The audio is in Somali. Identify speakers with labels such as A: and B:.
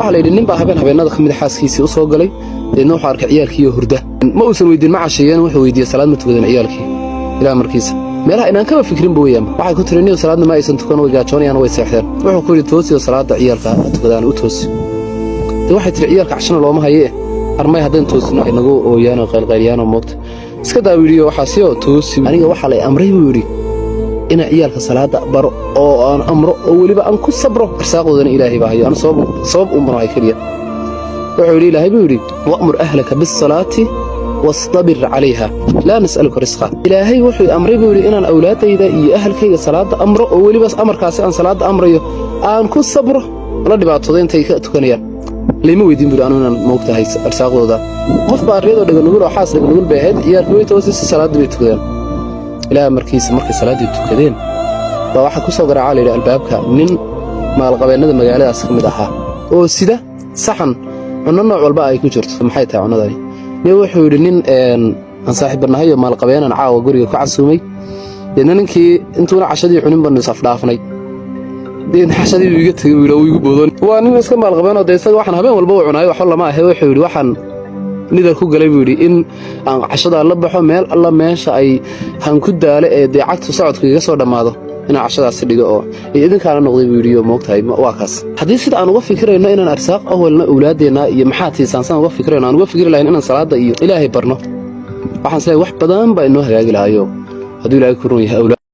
A: Waxaa la yidhi nin baa habeen habeenada ka mid a xaaskiisii u soo galay. Deedna wuxuu arkay ciyaalkiiyo hurda. Ma uusan weydiin ma casheeyeen, wuxuu weydiiyey salaad ma tukadeen ciyaalkii. Ilaa markiisa meelaha inaan kaba fikrinba weeyaan. Waxay ku tiri, niyo, salaadna ma aysan tukan, way gaajoonayaan, way seexdeen. Wuxuu ku yidhi, toosiyo salaada ciyaalka ha tukadaan, u toosi. Dee waxay tiri, ciyaalka cashana looma haye, armay haddaan toosino ay nagu ooyaanoo qaylqayliyaanoo moogta. Iska daa buu yidhi, waxaasiyoo toosi. Aniga waxaa lay amray, buu yidhi, inaan ciyaalka salaada baro oo aan amro oo weliba aan ku sabro. Arsaaqdoodana Ilaahay baa hayo, anu sabab uun baan ahay keliya. Wuxuu yidhi, Ilaahay buu yidhi: "وأمر أهلك بالصلاة واصطبر عليها لا نسألك رزقا." Ilaahay wuxuu amray, buu yidhi, inaan awlaaddayda iyo ahalkayga salaada amro oo weliba amarkaasi aan salaada amrayo aan ku sabro, la dhibaatoodo intay ka tukanayaan. Layma weydiin, buu yidhi, anu inaan moogtahay arsaaqdooda. Qof baa riyadoo dhaganugul oo xaas dhaganugul bay ahayd. Ciyaalkii way toosisay, salaaddii bay tukadeen. Ilaah markiisa markay salaaddii tukadeen baa waxaa ku soo garaacaa, layidhi, albaabka nin maalqabeennada magaaladaas ka mid ahaa oo sida saxan cunno nooc walba ay ku jirto. Maxay tahay cunnadani, nin? Wuxuu yidhi, nin aan saaxiibanahay oo maalqabeenan caawa guriga ku casuumay. Deedna ninkii intuuna cashadii cunin baanu is afdhaafnay. Deedna cashadii buu iga tegey, buu yidhi, oo igu boodon. Waa nin iska maalqabeenoo dee isaga waxaan habeen walba u cunaayo waxba lama ahe. Wuxuu yidhi, waxaan nidar ku galay, buu yidhi, in aan cashadaa la baxo meel alla meesha ay han ku daalo ee dee cagtu socodku iga soo dhammaado inaan cashadaasi dhigo oo idinkaana noqday, buu yidhi. Oo moogtahay, waa kaas. Haddii sida aan uga fikirayno inaan arsaaq awalna awlaaddeenna iyo maxaa tiisaansaan uga fikirayno aan uga fikiri lahayn inaan salaada iyo Ilaahay barno, waxaan isleeyahay wax badan baa inoo hagaagi lahayo, hadduu Ilaahay ku run yahay awlaad.